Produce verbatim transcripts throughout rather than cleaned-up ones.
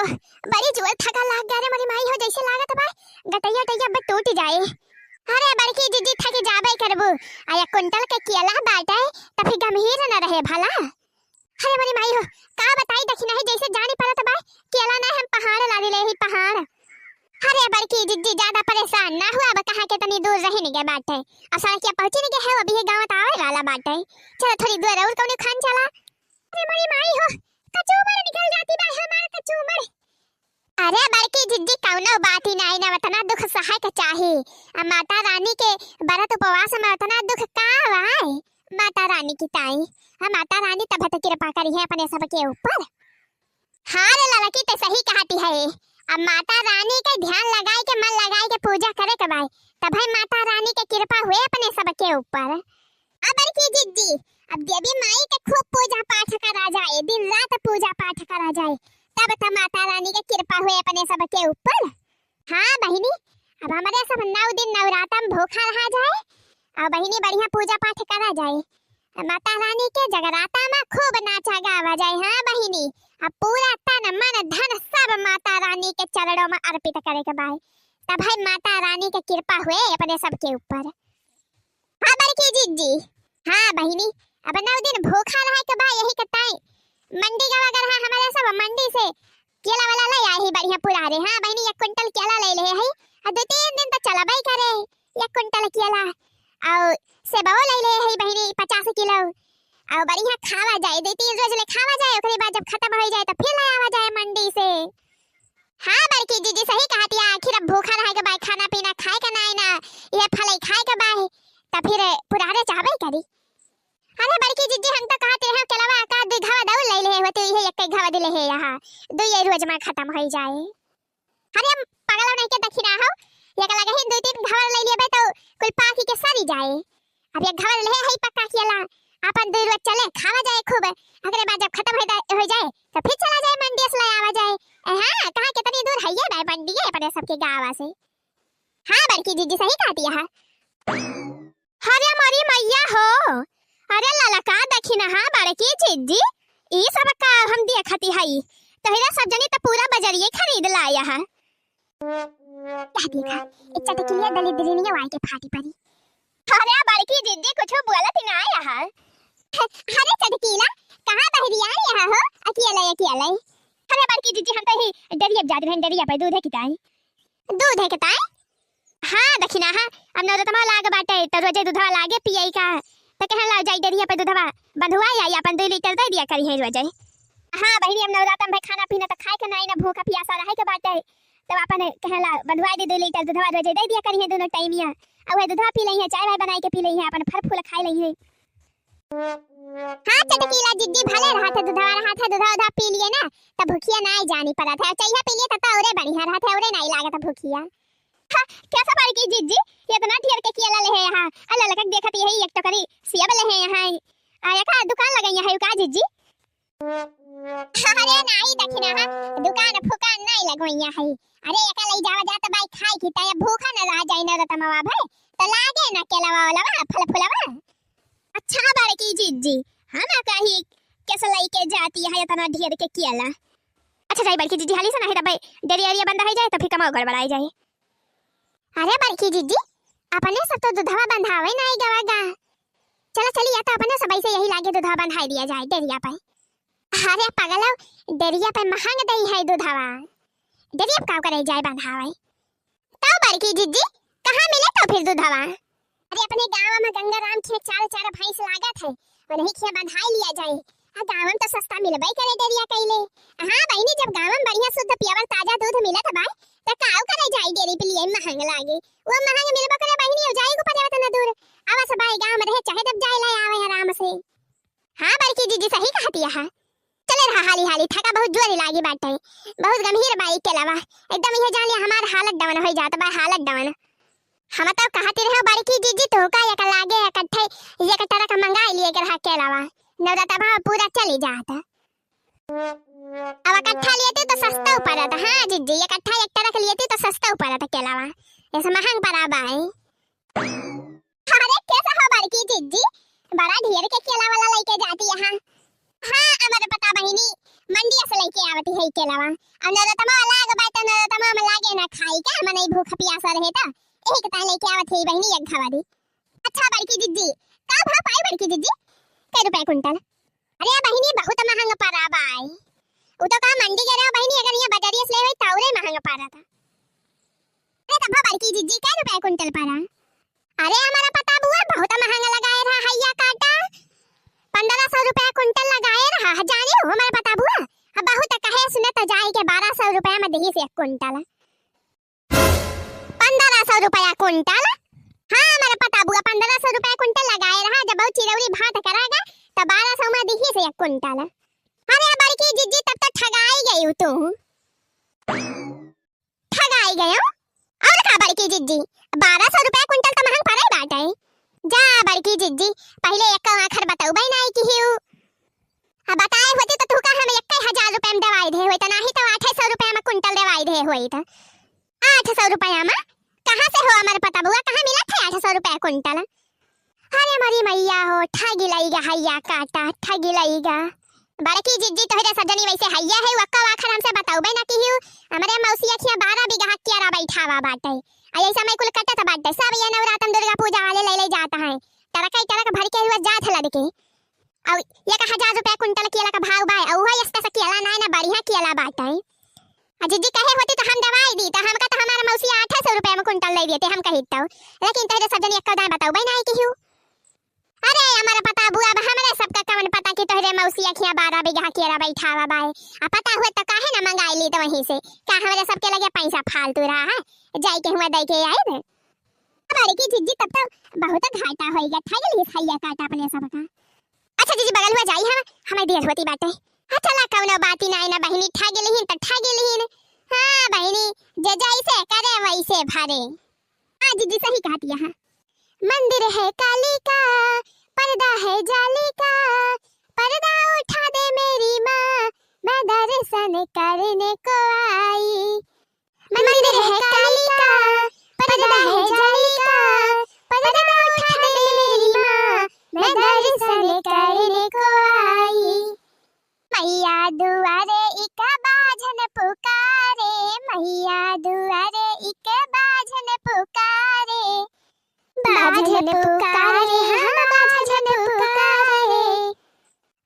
बड़ी जोर थका लाग गया रे मोरी माई हो, जैसे लागत बा गटैया टैया अब टूट जाए। अरे बड़की जिज्जी, थक जाबे करबू, आ एक कुंटल के केला बाटे, त फिर गम्हीर न रहे भला। अरे मोरी माई हो, का बताई दखिनहा, जैसे जानी पड़त बा, केला ना हम पहाड़ लादिले ही पहाड़। अरे बड़की जिज्जी, ज्यादा परेशान ना हुआ, अब कहाँ के तनी दूर रहिन के बाटे, अब सड़किया पहुँचिन के है, अभी ये गाँव त आवे वाला बाटे। चलो थोड़ी दूर और कौनो खान चला। अरे मोरी माई हो, कचूमर निकल जाती बा हमार कचूमर। अरे बड़की जिज्जी, कौनो बात ही नाई ना, उतना दुख सहे के चाही। आ माता रानी के बरत उपवास में उतना दुख का बाय? माता रानी की ताई, आ माता रानी तब तो कृपा करिहैं अपने सबके ऊपर। हाँ रे ललकी, ते सही कहती है। अब माता रानी के ध्यान लगाए के, मन लगाए के पूजा करे के बाय, तब है माता रानी के कृपा हुए अपने सबके ऊपर। अब बड़की जिज्जी, अब देवी माई के खूब पूजा पाठ करा जाए, दिन रात पूजा पाठ करा जाए, तब त माता रानी के कृपा हुए अपने सबके ऊपर। हाँ बहिनी, अब हमरे सब नौ दिन नवरातम भूखा रहा जाए, और बहिनी बढ़िया पूजा पाठ करा जाए, माता रानी के जगराता में खूब नाचा गावा जाए। हाँ बहिनी, अब पूरा तन मन धन सब माता रानी के चरणों में अर्पित करे के बाय, तब है माता रानी के कृपा हुए अपने सबके ऊपर। हाँ बड़की जिज्जी। हाँ बहिनी, अब नौ दिन भूखा रहे के बा, यही के ताई मंडी गवा गरहा हमरे सब मंडी से केला वाला ले आए ही बढ़िया पुरारे। हाँ बहिनी, एक कुंटल केला ले ले है, आ दो तीन दिन तो चलबे करे एक कुंटल केला, और सेबो ले ले है बहिनी पचास किलो, और बढ़िया खावा जाए, दो तीन रोज ले खावा जाए, ओकरे बाद जब खत्म हो जाए तो फिर ले आवा जाए मंडी से। हाँ बड़की जिज्जी सही कहतिया, आखिर अब भूखा रहे के बाय, खाना पीना खाए के नाई ना, ये फलई खाए के बाय, त फिर पुरारे चाहबे करी। अरे बड़की जिज्जी, हम तो कहते हैं केलवा का दू घवा दऊ ले ले होते, ये एक घवा दिले है यहाँ, दू ये रोज में खत्म हो जाए। अरे हम पागल नहीं के दखिनहा हो, एक लगे ही दू तीन घवा ले लेबे तो कुल पाकी के सरी जाए। अब एक घवा ले है पक्का केला, अपन दू रोज चले खावा जाए खूब, ओकरे बाद जब खत्म हो जाए, हो जाए तो फिर चला जाए मंडी से ले आवा जाए। ए हाँ, कहाँ कितनी दूर है ये बाय मंडी है अपने सबके गाँव से। हाँ बड़की जिज्जी सही कहतिया। अरे मोरी मैया हो, अरे ललका दखिनहा बड़की जिज्जी, ई सब का हम देखती हई, तहिरा सब जनी त पूरा बजरिये खरीद लाया है। कह देखा, एक चटकिलिया दलिद्रिनिया वाई के फाटी परी। अरे बड़की जिज्जी कुछ बोलत ही ना आया है। अरे चटकीला, कहाँ बहरिया आया हो, अकेले अकेले? अरे बड़की जिज्जी हम तो ही डरिया जात रहन, डरिया पे दूध है किताई। दूध है किताई? हाँ दखिनहा, अब नौरतमा लाग बाटे, त रोजे दूधवा लागे पियई का, त कहन ला जाई डेरिया पे दूधवा बंधुआ आई, अपन दो लीटर दे दिया करी है रोजे। हाँ बहिनी, अब नौरतम भाई खाना पीना त खाए के नाई ना, भूखा पियासा रहे के बाटे, तब अपन कहन ला बंधुआ दे दो लीटर दूधवा रोजे दे दिया करी है दोनों टाइमिया, और वह दूधवा पी लई है, चाय वाय बनाई के पी लई है, अपन फल फूल खाए लई है। हाँ चटकीला जिज्जी, भले रहा थे दूधवा, रहा थे दूधवा, दूधवा पी लिए ना, तब भूखिया नाई जानी पड़ा थे, और चाय पी लिए तब तो औरे बढ़िया रहा थे, औरे नाई लागत भूखिया। हाँ, कैसा बड़की जिज्जी, इतना ढेर के केला ले है यहाँ? आ ललका के देखत यही एक टोकरी सेब ले है यहाँ। आ, एका दुकान लगाई है का जिज्जी? अरे नाई दखिनहा, दुकान फुकान नाई लगवैया है। अरे एका लई जावा जात बाई खाए की, तय भूखा न रह जाई नौरतमवा भाई। तो लागे ना केलवा ओलवा, फल फुलवा। अच्छा बड़की जिज्जी, हम कही कैसे लई के जाती है इतना ढेर के केला? अच्छा जाई बड़की जिज्जी, हाली से नहीं तब डेरिया एरिया बंद हो जाए तो फिर कमाओ गड़बड़ाई जाए। अरे बड़की जिज्जी, अपने सब तो दूधवा बंधावे नाई गवा गा। चलो चली, या तो अपने सब ऐसे यही लागे दूधवा बंधाई दिया जाए डेरिया पे। अरे पगलो, डेरिया पे महंग दई है दूधवा, डेरिया पे का करे जाए बंधावे? तो बड़की जिज्जी, कहाँ मिले तो फिर दूधवा? अरे अपने गाँव में गंगाराम के चार चार भैंस लागत है, उन्हीं के बंधाई लिया जाए। आ गाँव में तो सस्ता मिलबे करे डेरिया कइले। हाँ बहिनी, जब गाँव में बढ़िया शुद्ध प्योर ताजा दूध मिलत बा, त काऊ करे जाई डेरी पे लिए महंग लागे। वो महंग मिलबो करे बहिनी, अब जाई को पड़े ना दूर। आवा सब आए गाँव में रहे, चाहे जब जाए लाए आवे आराम से। हाँ बड़की जिज्जी सही कहती है। चले रहा हाली हाली, थका बहुत जोर लागी बाटे, बहुत गंभीर बाई केलवा, एकदम ये जान लिया हमार हालत डाउन हो जात बा, हालत डाउन। हम तो कहती रहे बड़की जिज्जी, तू का एक लागे इकट्ठे एक ट्रक मंगाई लिए के रहा केलवा, नौरतवा पूरा चली जात। अब इकट्ठा लेती तो सस्ता पड़त। हाँ जिज्जी, इकट्ठा एक ट्रक लेती तो सस्ता पड़त केलवा, ऐसे महंग पड़ा बाई। अरे कैसा हो बड़की जिज्जी, बड़ा ढेर के केला वाला लेके जाती यहाँ। हाँ अमर पता बहिनी, मंडिया से लइके आवत ही केलवा। अब नरोतमा लाग बाटे, नरोतमा में लागे ना खाई का, मनई भूख पियासा रहे त। एही के ताई लइके आवत ही बहिनी एक घवा दी। अच्छा बड़की जिज्जी, का भाव पाई बड़की जिज्जी? कै रुपया कुंटल? अरे बहिनी, बहुत महंग परा बाई। उ तो का मंडी गए रहो बहिनी, अगर यहाँ बजरिया से ले होई त औरे महंग परा था। अरे तब बड़की जिज्जी, कै रुपया कुंटल परा? अरे हमारा पता बुआ, बहुत महंग लगाए रहा हैया काटा, पन्द्रह सौ रुपया कुंटल लगाए रहा। जाने हो हमारा पता बुआ, अब बहुत कहे सुने तो जाए के बारह सौ रुपया में दिहिस एक कुंटल। पन्द्रह सौ रुपया कुंटल? हाँ, हमारा पता बुआ पन्द्रह सौ रुपया कुंटल लगाए रहा, जब बहुत चिरौरी भात करागा, तब बारह सौ में दिहिस एक कुंटल। अरे बड़की जिज्जी, तब तो ठगाई गई तू। ठगाई गयो? और का बड़की जिज्जी, बारह सौ रुपया कुंटल तो महंग पड़े बाटे। जा बड़की जिज्जी, पहिले एक आखर बतौबे नाई किहियो। अब बताए होती तो तू का हम एक हजार रुपया में देवाई दे होई, तो नाही तो आठ सौ रुपया में कुंटल देवाई दे होई। तो आठ सौ रुपया में कहाँ से हो हमारे पता बुआ, कहाँ मिला थे आठ सौ रुपया कुंटल? अरे मोरी मैया हो, ठगी लइगा हैया काटा, ठगी लइगा। बड़की जिज्जी तोहरे सजनी वैसे हैया है, वक्का वाखर हमसे बतौबे ना किहियो। हमरे मौसी अखिया बारह बीघा केरा बैठावा बाटे। आ यही समय कुल कटत बाटे, सब ये नवरातन दुर्गा पूजा वाले ले ले जाता है। ट्रक ही ट्रक भर के हुआ जात लद के। और एक हजार रुपया कुंटल केला का भाव बाय, और वही अस्तर से केला नाय ना बढ़िया केला बाटे। आ जिज्जी कहे होती तो हम दवाई दी, तो हमका तो हमारा मौसी आठ सौ रुपया में कुंटल ले देते, हम कही तो। लेकिन तोहरे सब जनी एक्का दाएं बतौबे नाई किहियो। अरे हमारा पता बुआ, अब हमरे सबका कवन पता कि तोहरे मौसी अखिया बारह बीघा केरा बैठावा बाय। आ पता हुए तो काहे ना मंगाई ली तो वहीं से, का हमरे सबके लगे पैसा फालतू रहा है, जाई के हुआ दे के आई दे। बड़की जिज्जी तब तो बहुत घाटा होइगा, ठग ली हैया काटा अपने सबका। अच्छा जिज्जी, बगल हुआ जाई हम, हमें देर होती बाटे। हाँ चला, कौनो बाती नाई ना बहिनी, ठग लिहिन त ठग लिहिन। हाँ बहिनी, जे जैसे करे वैसे भरे। हाँ जिज्जी, सही कहती है। मंदिर है काली का, पर्दा है जाली का, पर्दा उठा दे मेरी माँ, मैं दर्शन करने को आई। मंदिर है काली का, पर्दा है जाली का, पर्दा उठा दे मेरी माँ, मैं दर्शन करने को आई। मैया दुआरे इक बाझन पुकारे, मैया दुआरे इक बाझन पुकारे, बाझन पुकारे, हाँ, बाझन पुकारे।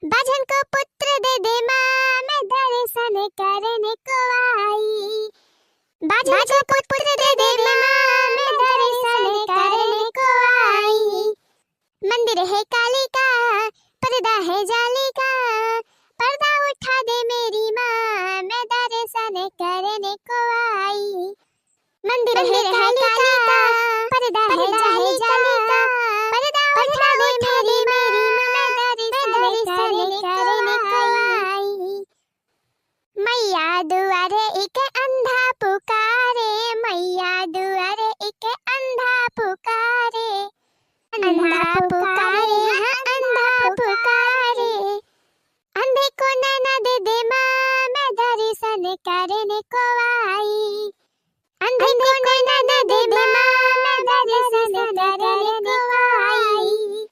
बाझन को पुत्र दे दे माँ, मैं दर्शन करने को आई। बाझन को पुत्र दे दे माँ, मैं दर्शन करने को आई। मंदिर है काली का, पर्दा है जाली का, पर्दा उठा दे मेरी माँ, मैं दर्शन करने को आई। मंदिर है काली का, पर्दा है जाली का, पर्दा उठा दे मेरी माँ, मैं दर्शन करने को आई। मैया दुआरे एक अंधा पुकारे, मैया दुआरे एक अंधा पुकारे, अंधा पुकारे, हाँ, अंधा पुकारे। अंधे को नैना दे दे माँ, मैं दर्शन करने को आई। अंधे को नैना दे दे माँ, मैं दर्शन करने को आई।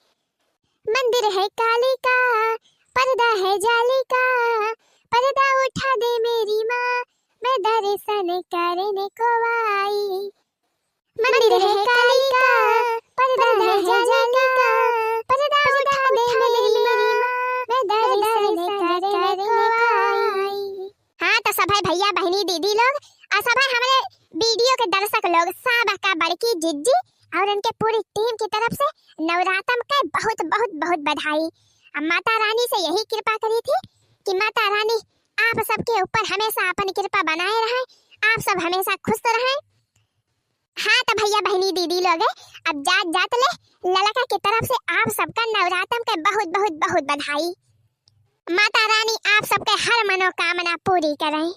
मंदिर है काली का, पर्दा है जाली का, पर्दा उठा दे मेरी माँ, मैं दर्शन करने को आई। मंदिर है काली का, पर्दा है जाली का, पर्दा उठा दे मेरी माँ, मैं दर्शन करने को आई। हाँ, तो सभे भैया, बहिनी, दीदी लोग, और सभे हमरे video के दर्शक लोग, सबका बड़की जिज्जी और उनके पूरी team की तरफ से नवरातम के बहुत, बहुत, बहुत बधाई। अब माता रानी से यही कृपा करी थी कि माता रानी आप सबके ऊपर हमेशा अपन कृपा बनाए रहे, आप सब हमेशा खुश रहें। हाँ, तो भैया, बहिनी, दीदी लोग, अब जात, जात ले ललका की तरफ से आप सबका नवरातम के बहुत, बहुत, बहुत बधाई। माता रानी आप सबके हर मनोकामना पूरी करें।